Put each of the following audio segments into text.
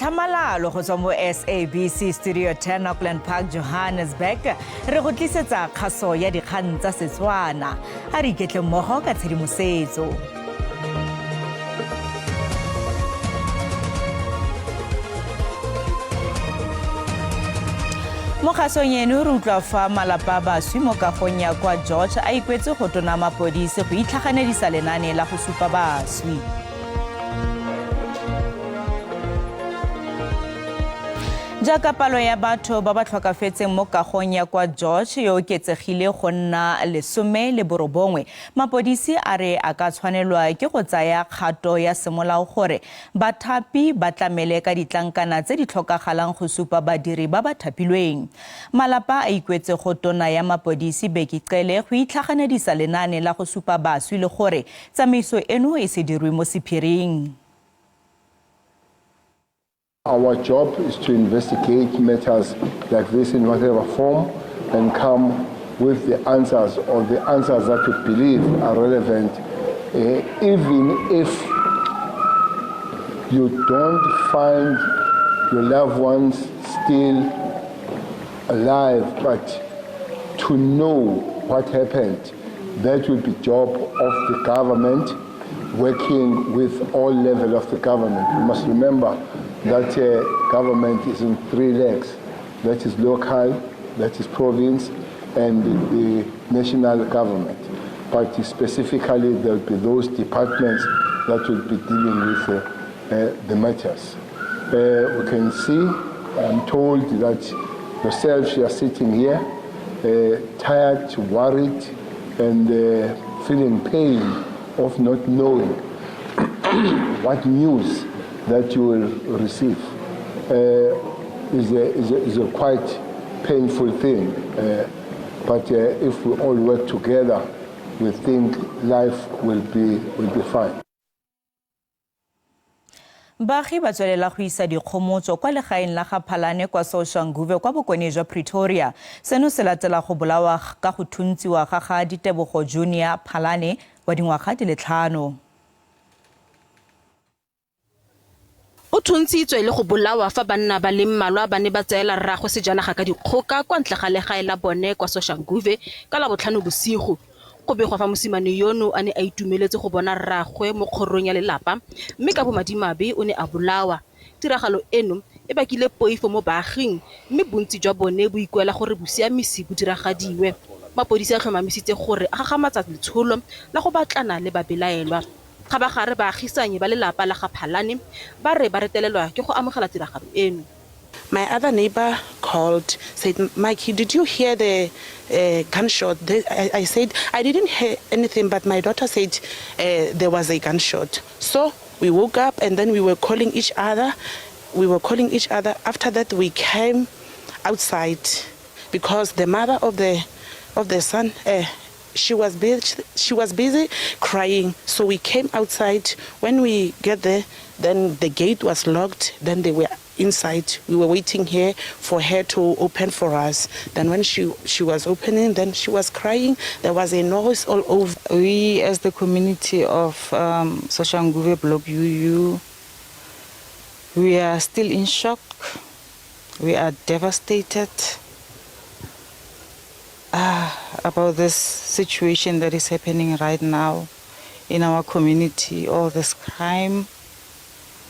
Tlhamalalo go tswa mo SABC Studio 10 Auckland Park, Johannesburg, re go tlisetsa kgaso ya dikgang tsa Setswana. A re iketle mmogo ka tshedimosetso. Mo kgasong eno re utlwa fa malapa a baswi mo kagong ya kwa George a ikwetse go tona mapodisi go itlhaganedisa lenaane la go supa baswi. Jaaka palo ya batho ba ba tlhokafetseng mo kagong ya kwa George e oketsegile go nna 19, mapodisi a re a ka tshwanelwa ke go tsaya kgato ya semolao gore bathapi ba tlamele ka ditlankana tse di tlhokagalang go supa badiri ba ba thapilweng. Malapa a ikwetse go tona ya mapodisi Bheki Cele go itlhaganedisa lenaane la go supa baswi le gore tsamaiso eno e se dirwe mo sephiring. Our job is to investigate matters like this in whatever form and come with the answers or the answers that we believe are relevant, even if you don't find your loved ones still alive, but to know what happened, that will be job of the government, working with all levels of the government. You must remember that government is in three legs. That is local, that is province, and the national government. But specifically, there will be those departments that will be dealing with the matters. We can see, I'm told that yourself, you are sitting here, tired, worried, and feeling pain of not knowing what news that you will receive. Is a quite painful thing. But if we all work together, we think life will be fine. Baagi ba tswelela go isa dikgomotso kwa legaeng la ga Phalane kwa Soshanguve kwa bokone jwa Pretoria. Seno se latela go bolawa ka go thuntsiwa ga ga Ditebogo Junior Phalane wa dingwaga di le 5. O thuntshitswe le go bolawa fa banna ba le mmalwa ba ne ba tseela rraagwe sejanaga ka dikgoka kwa ntle ga legae la bone kwa Soshanguve ka Labotlhano bosigo. Go begwa fa mosimane yono a ne a itumeletse go bona rraagwe mo kgorong ya lelapa mme ka bomadimabe o ne a bolawa. Tiragalo eno e bakile poifo mo baaging mme bontsi jwa bone bo ikuela gore bosiamisi bo diragadiwe. Mapodisi a tlhomamisitse gore a gagamatsa letsholo la go batlana le babelaelwa. Kgabagare baagisanyi ba lelapa la ga Phalane ba re ba retelelwa ke go amogela tiragalo eno. My other neighbor called, said, Mikey, did you hear the gunshot? I said, I didn't hear anything, but my daughter said there was a gunshot. So we woke up and then we were calling each other. After that, we came outside because the mother of the son, she was busy crying. So we came outside. When we get there, then the gate was locked. Then they were inside. We were waiting here for her to open for us. Then when she was opening, then she was crying. There was a noise all over. We as the community of Soshanguve Block UU, we are still in shock. We are devastated about this situation that is happening right now in our community, all this crime.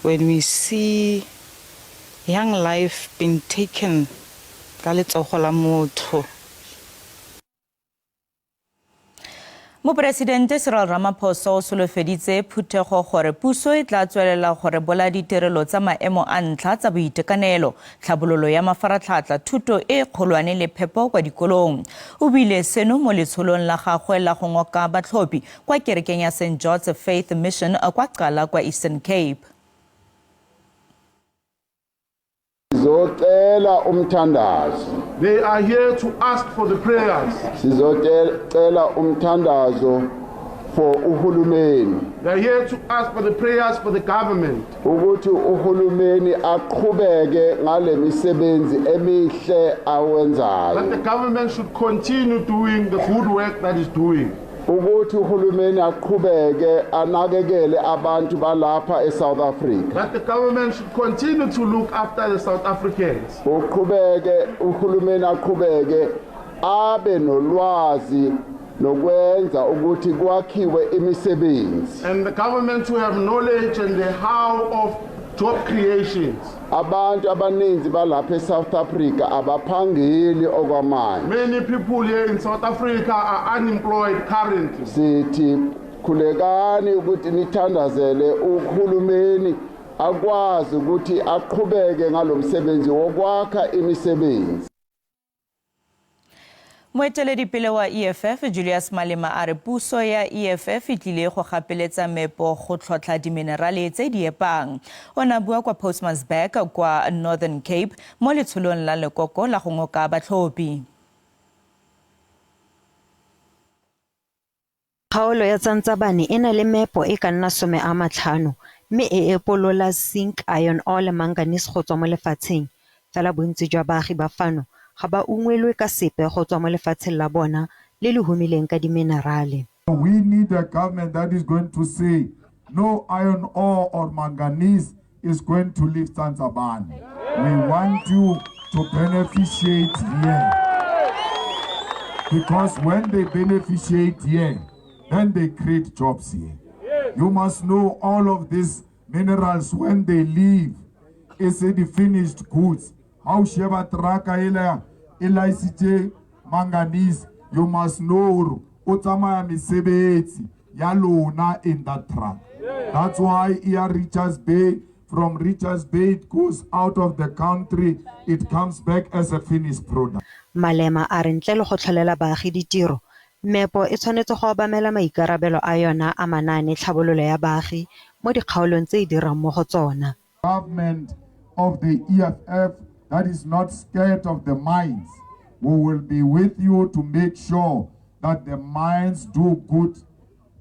When we see young life being taken ka letsogo la motho. Moporesidente Cyril Ramaphosa o solofeditse phuthego gore puso e tla tswelela go rebola ditirelo tsa maemo a ntlha tsa boitekanelo, tlhabololo ya mafaratlhatlha, thuto e kgolwane le phepo kwa dikolong. O buile seno mo letsholong la gagwe la go ngoka batlhophi kwa kerekeng ya St George Faith Mission kwa Cala kwa Eastern Cape. Sizocela umthandazo. They are here to ask for the prayers. Sizocela umthandazo for uhulumeni. They are here to ask for the prayers for the government. Ukuthi uhulumeni aqhubeke ngale misebenzi emihle awenzayo. That the government should continue doing the good work that is doing. Ukuthi uhulumeni aqhubeke anakekele abantu balapha eSouth Africa. That the government should continue to look after the South Africans. Uqhubeke uhulumeni aqhubeke abe nolwazi nokwenza ukuthi kwakhiwe imisebenzi. And the government to have knowledge and the how of job creations. Abantu abaninzi balapha eSouth Africa abaphangeli okwamanje. Many people here in South Africa are unemployed currently. Sithi khulekani ukuthi nithandazele uhulumeni akwazi ukuthi aqhubeke ngalomsebenzi wokwakha imisebenzi. Moeteledipele wa EFF Julius Malema a re puso ya EFF e tlile go gapeletsa meepo go tlhotlha diminerale tse di epang. O ne a bua kwa Postmasburg kwa Northern Cape mo letsholong la lekoko la go ngoka batlhophi. Kgaolo ya Tsantsabane e na le meepo e ka nna 50 mme e epolola zinc, iron ore le manganese go tswa mo lefatsheng, fela bontsi jwa baagi ba fano ga ba ungwelwe ka sepe go tswa mo lefatsheng la bona le le humileng ka diminerale. We need a government that is going to say no iron ore or manganese is going to leave Tsantsabane. We want you to beneficiate here. Because when they beneficiate here, then they create jobs here. You must know all of these minerals when they leave, it's the finished goods. How sheba traka ela elaisitse manganese, you must know o tsamaya mesebetsi ya lona in that truck. That's why here Richards Bay, from Richards Bay it goes out of the country, it comes back as a finished product. Malema a re ntle le go tlholela baagi ditiro, meepo e tshwanetse go obamela maikarabelo a yona a manaane tlhabololo ya baagi mo dikgaolong tse e dirang mo go tsona. Government of the EFF that is not scared of the mines, we will be with you to make sure that the mines do good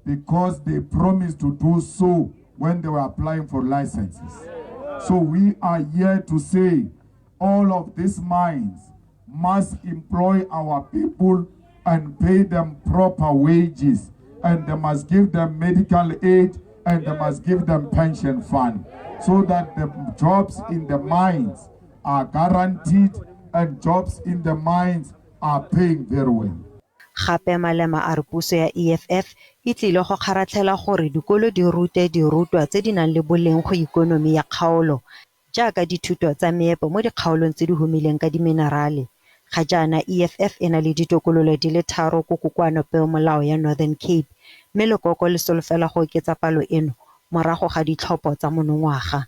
because they promised to do so when they were applying for licenses. So we are here to say all of these mines must employ our people and pay them proper wages, and they must give them medical aid and they must give them pension fund so that the jobs in the mines are guaranteed and jobs in the mines are paying very well. Gape Malema a re puso ya EFF e tlile go kgaratlhela gore dikolo di rute dirutwa tse di nang le boleng go ikonomi ya kgaolo jaaka dithuto tsa meepo mo dikgaolong tse di humileng ka diminerale. Ga jaana EFF e na le ditokololo di le 3 ko kokoano peomolao ya Northern Cape mme lekoko le solofela go oketsa palo eno morago ga ditlhopho tsa monongwaga.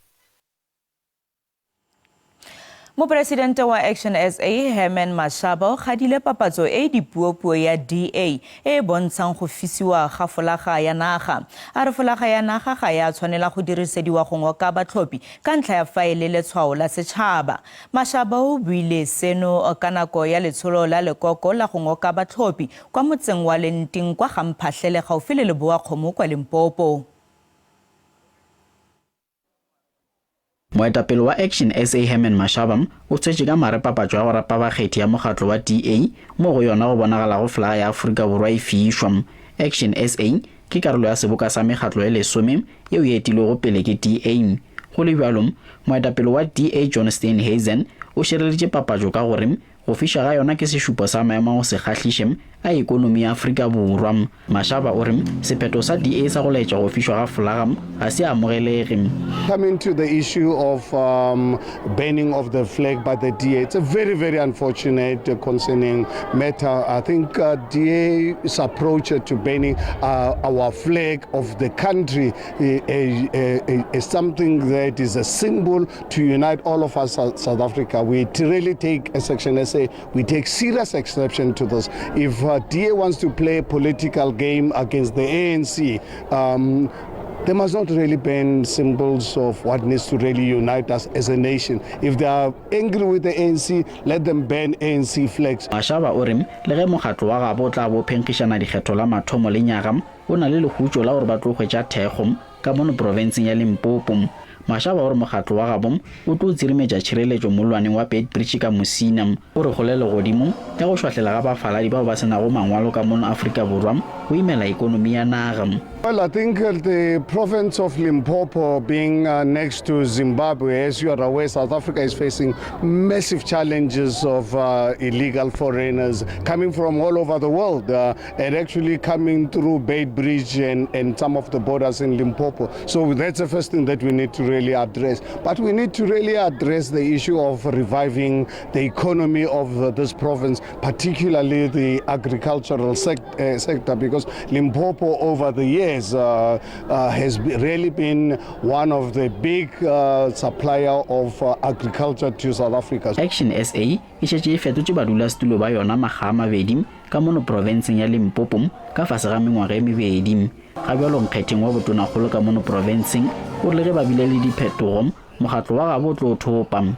Moporesidente wa Action SA Herman Mashaba o kgadile papatso e dipuopuo ya DA e bontshang go fisiwa ga folaga ya naga. A re folaga ya naga ga ya tshwanela go dirisediwa go ngoka batlhophi ka ntlha ya fa e le letshwao la setšhaba. Mashaba o buile seno ka nako ya letsholo la lekoko la go ngoka batlhophi kwa motseng wa Lenting kwa Gamphahlele gaufi le Leboa-Kgomo kwa Limpopo. Moetapele wa Action SA Herman Mashaba o tswetše ka mare papatšo ya go rapa bakgethi ya mokgatlo wa DA mo go yona go bonagalago folaga ya Afrika Borwa e fišwa. Action SA ke karolo ya seboka sa mekgatlo e 10 yeo e etilwego pele ke DA. Go le bjalo, moetapele wa DA John Steenhuisen o šireleditše papatšo ka gore go fišwa ga yona ke sešupo sa maemo a go se kgahliše a ekonomi ya Afrika Borwa. Mashaba o re sephetho sa DA sa go laetša go fišwa ga folaga ga se amogelege. Coming to the issue of banning of the flag by the DA, it's a very, very unfortunate concerning matter. I think DA's approach to banning our flag of the country is something that is a symbol to unite all of us South Africa. We really take a Section SA, we take serious exception to this. If DA wants to play a political game against the ANC, they must not really ban symbols of what needs to really unite us as a nation. If they are angry with the ANC, let them ban ANC flags. Mashaba o re le ge mokgatlo wa gabo o tla bo phenkgišana dikgetho la mathomo le nyaga, o na le lehutšo la gore ba tlo hwetša thekgo ka mono profenseng ya Limpopo. Mashaba o re mokgatlo wa gabo o tlo tsirimetša tšhireletšo mollwaneng wa Beitbridge ka Musina. O re kgolelogodimo ya go šwahlela ga bafaladi bao ba se nago mangwalo ka mono Afrika Borwa go imela ekonomi ya naga. Well, I think the province of Limpopo being uh, next to Zimbabwe, as you are aware, South Africa is facing massive challenges of uh, illegal foreigners coming from all over the world uh, and actually coming through Beit Bridge and, and some of the borders in Limpopo. So that's the first thing that we need to really address. But we need to really address the issue of reviving the economy of uh, this province, particularly the agricultural sec uh, sector, because Limpopo over the years uh, uh, has really been one of the big uh, supplier of uh, agriculture to South Africa. Action SA e šetše e fetotše badulasetulo ba yona makga a mabedi ka mono profenseng ya Limpopo ka fase ga mengwaga e mebedi. Ga bjalo nkgetheng wa botonakgolo ka mono profenseng o rile ge ba bile le diphetogo mokgatlo wa gabo o tlo thopa.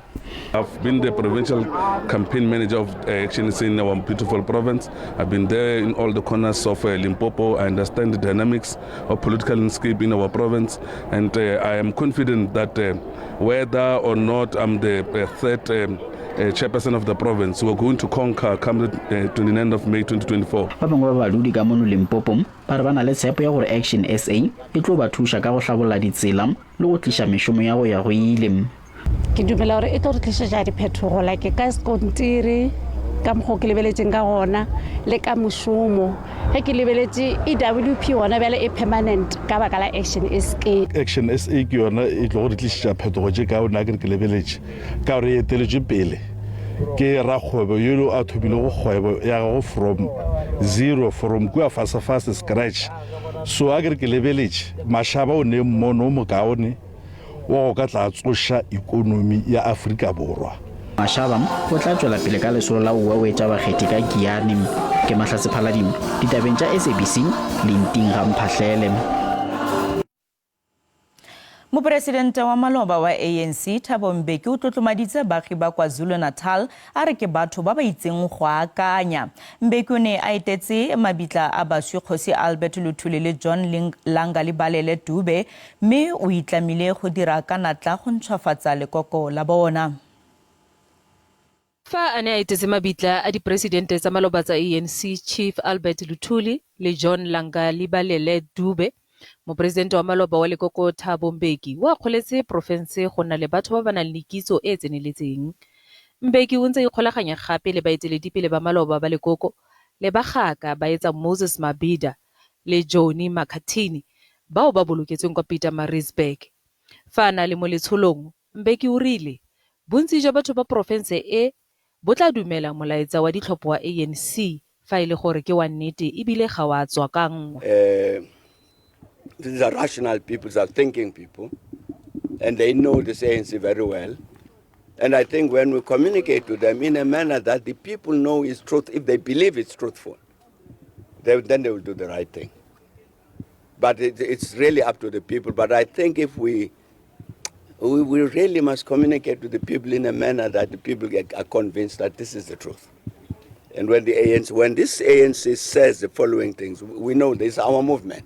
I've been the provincial campaign manager of uh, Action SA in our beautiful province. I've been there in all the corners of uh, Limpopo. I understand the dynamics of political landscape in our province, and uh, I am confident that uh, whether or not I'm the uh, third um, uh, chairperson of the province, we're going to conquer come the uh, 29th of May 2024. Ba bangwe ba badudi ka mono Limpopo ba re ba na le tshepo ya gore Action SA e tlo ba thuša ka go hlabolla ditsela le go tliša mešomo ya go ya go ile. Ke dumela gore e tlo re tlišetša diphethogo like ka sekontiri ka mokgwa ke lebeletšeng ka gona le ka mošomo ge ke lebeletše EWP gona bjale e permanent ka baka la Action SA. Action SA ke yona e tlo go re tlišetša phetogo tše kaone a ke re ke lebeletše ka gore e eteletšwe pele ke rakgwebo yolo a thomilego kgwebo ya gago from zero from kua fasefase scratch so a ke re ke lebeletše Mashaba o ne mmono o mokaone wa go ka tla tsoša ikonomi ya Afrika Borwa. Mashaba o tla tšwela pele ka lesolo la go weweetša bakgethi ka Giyani. Ke Mahlatse Phaladimo, ditabeng tša SABC, Lenting ga Mphahlele. Moporesidente wa maloba wa ANC Thabo Mbeki o tlotlomaditse baagi ba KwaZulu-Natal a re ke batho ba ba itseng go akanya. Mbeki o ne a etetse mabitla a baswi Kgosi Albert Luthuli le John Langalibalele Dube mme o itlamile go dira ka natla go ntšhwafatsa lekoko la bona. Fa a ne a etetse mabitla a diporesidente tsa maloba tsa ANC Chief Albert Luthuli le John Langalibalele Dube, moporesidente wa maloba wa lekoko Thabo Mbeki o akgoletse porofense go nna le batho ba ba nang le kitso e e tseneletseng. Mbeki o ntse a ikgolaganya gape le baeteledipele ba maloba ba lekoko le bagaka ba etsa Moses Mabhida le Johnny Makhathini bao ba boloketsweng kwa Pietermaritzburg. Fa a ne a le mo letsholong, Mbeki o rile bontsi jwa batho ba porofense e bo tla dumela molaetsa wa ditlhopho wa ANC fa e le gore ke wa nnete e bile ga wa tswakanngwa. These are rational people, these are thinking people, and they know this ANC very well. And I think when we communicate to them in a manner that the people know is truth, if they believe it's truthful, they, then they will do the right thing. But it, it's really up to the people. But I think if we, we, we really must communicate to the people in a manner that the people get, are convinced that this is the truth. And when the ANC, when this ANC says the following things, we know this is our movement.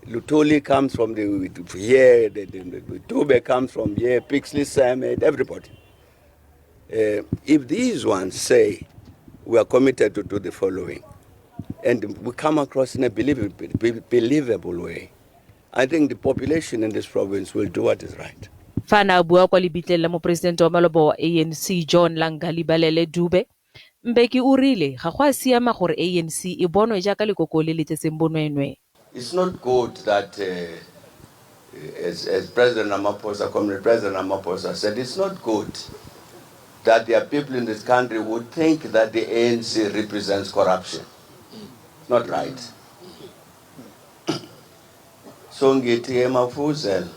Luthuli comes from the here, the, the, the Dube comes from here, Pixley Seme, everybody. Uh, if these ones say we are committed to do the following, and we come across in a believable, believable way, I think the population in this province will do what is right. Fa a ne a bua kwa lebitleng la moporesidente wa maloba wa ANC John Langalibalele Dube, Mbeki o rile ga go a siama gore ANC e bonwe jaaka lekoko le le tletseng bonweenwee. It's not good that, uh, as, as President Ramaphosa, Comrade President Ramaphosa said, it's not good that there are people in this country who think that the ANC represents corruption. It's not right. So ngithi emafuzela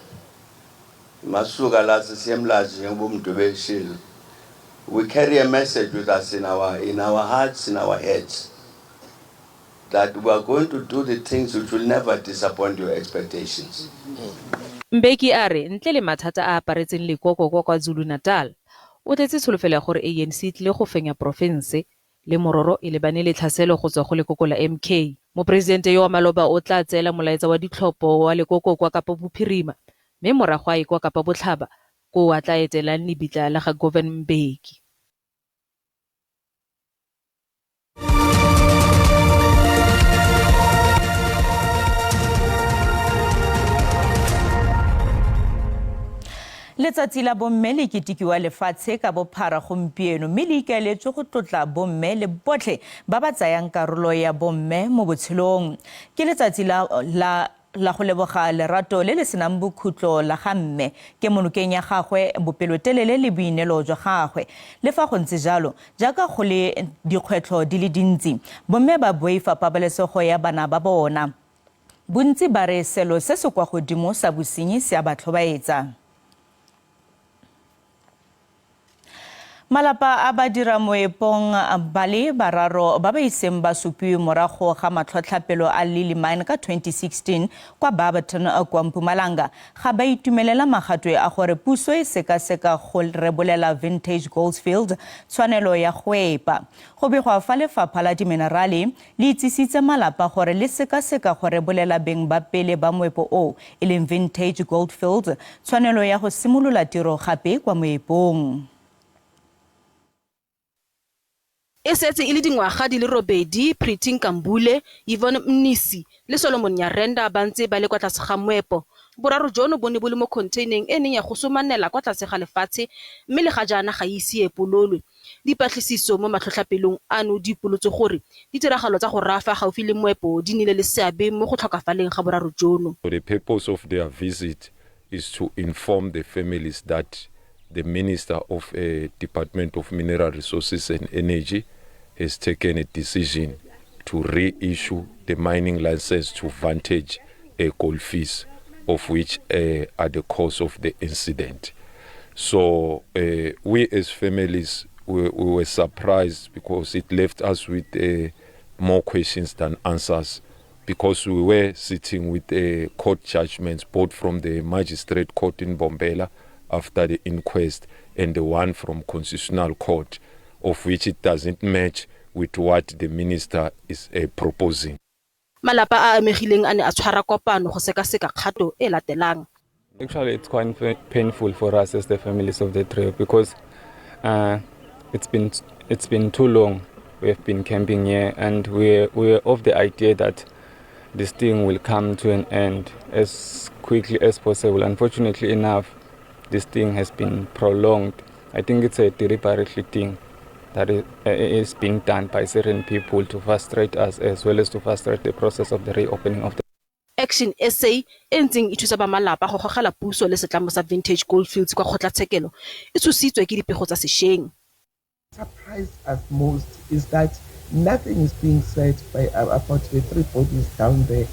masuka la sisiyemlazi njengoba uMdube eshilo. We carry a message with us in our in our hearts, in our heads, that we are going to do the things which will never disappoint your expectations. Mbeki a re ntle le mathata a a aparetseng lekoko kwa KwaZulu-Natal, o tletse tsholofelo ya gore ANC e tlile go fenya porofense, le mororo e lebane le tlhaselo go tswa go lekoko la MK. Moporesidente yo wa maloba o tla tseela molaetsa wa ditlhopho wa lekoko kwa Kapa Bophirima, mme morago a ye kwa Kapa Botlhaba koo a tla etelang lebitla la ga Govan Mbeki. Letsatsi la bomme le ketekiwa lefatshe ka bophara gompieno mme le ikaeletswe go tlotla bomme le botlhe ba ba tsayang karolo ya bomme mo botshelong. Ke letsatsi la la la go leboga lerato le le senang bokhutlo la ga mme, kemonokeng ya gagwe, bopelotelele le boineelo jwa gagwe. Le fa go ntse jalo, jaaka go le dikgwetlho di le dintsi, bomme ba boifa pabalesego ya bana ba bona. Bontsi ba re selo se se kwa godimo sa bosenyi se a ba tlhobaetsa. Malapa a badira moepong ba le bararo ba ba iseng ba supiwe morago ga matlhotlhapelo a Lily Mine ka 2016 kwa Barberton kwa Mpumalanga ga ba itumelela magatwe a gore puso e sekaseka go rebolela Vintage Goldfields tshwanelo ya go epa. Go begwa fa lefapha la dimenerale Le itsisitse malapa gore le sekaseka go rebolela beng ba pele ba moepo oo, e leng Vintage Goldfields, tshwanelo ya go simolola tiro gape kwa moepong. E setse e le dingwaga di le robedi Pretty Nkambule, Yvonne Mnisi le Solomon Nyarenda ba ntse ba le kwa tlase ga moepo. Boraro jono bo ne bo le mo khontheineng e e neng ya gosomanela kwa tlase ga lefatshe mme le ga jaana ga e ise e epololwe. Dipatlisiso mo matlhotlhapelong ano di upolotse gore ditiragalo tsa go rafa gaufi le moepo di nnile le seabe mo go tlhokafaleng ga boraro jono. The purpose of their visit is to inform the families that the Minister of Department of Mineral Resources and Energy has taken a decision to reissue the mining license to Vantage Goldfields, of which are the cause of the incident. So we as families, we were surprised because it left us with more questions than answers, because we were sitting with court judgments both from the magistrate court in Mbombela after the inquest and the one from constitutional court, of which it doesn't match with what the minister is proposing. Malapa a a amegileng a ne a tshwara kopano go sekaseka kgato e latelang. Actually, it's quite painful for us as the families of the trio because it's been too long we have been camping here, and we're of the idea that this thing will come to an end as quickly as possible. Unfortunately enough, this thing has been prolonged. I think it's a deliberate thing that is being done by certain people to frustrate us as well as to frustrate the process of the reopening of the Action SA e ntseng e thusa ba malapa go gogela puso le setlamo sa Vintage Goldfields kwa kgotlatshekelo e tshositswe ke dipego tsa sešweng. Surprised us most is that nothing is being said about the three bodies down there.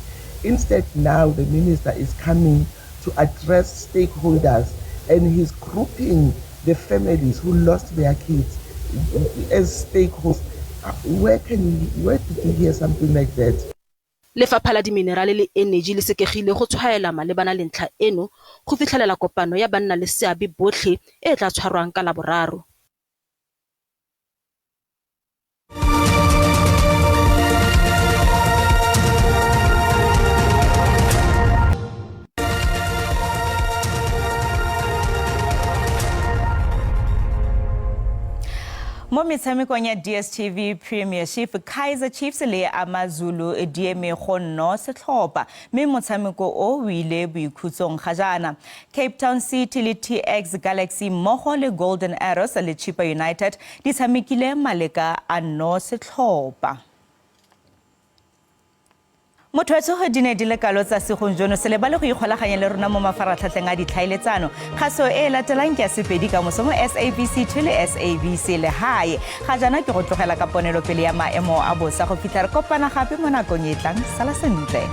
Instead, now the minister is coming to address stakeholders and he's grouping the families who lost their kids as stakeholders. Where did you hear something like that? Lefapha la Diminerale le Eneji le sekegile go tshwaela malebana le ntlha eno go fitlhelela kopano ya bannaleseabe botlhe e e tla tshwarwang ka Laboraro. Mo metshamekong ya DStv Premiership, Kaizer Chiefs le AmaZulu di eme go nno setlhopha mme motshameko o o ile boikhutsong ga jaana. Cape Town City le TS Galaxy mmogo le Golden Arrows le Chippa United di tshamekile maleka a nno setlhopha. Motho wa tsogo di ne di le kalo tsa segong jono se lebale go ikgolaganya le rona mo mafaratlhatlheng a ditlhaeletsano. Kgaso e e latelang ke ya Sepedi ka moso mo SABC 2 le SABC Lehae. Ga jaana ke go tlogela ka ponelopele ya maemo a bosa go fitlha re kopana gape mo nakong e tlang. Sala sentle.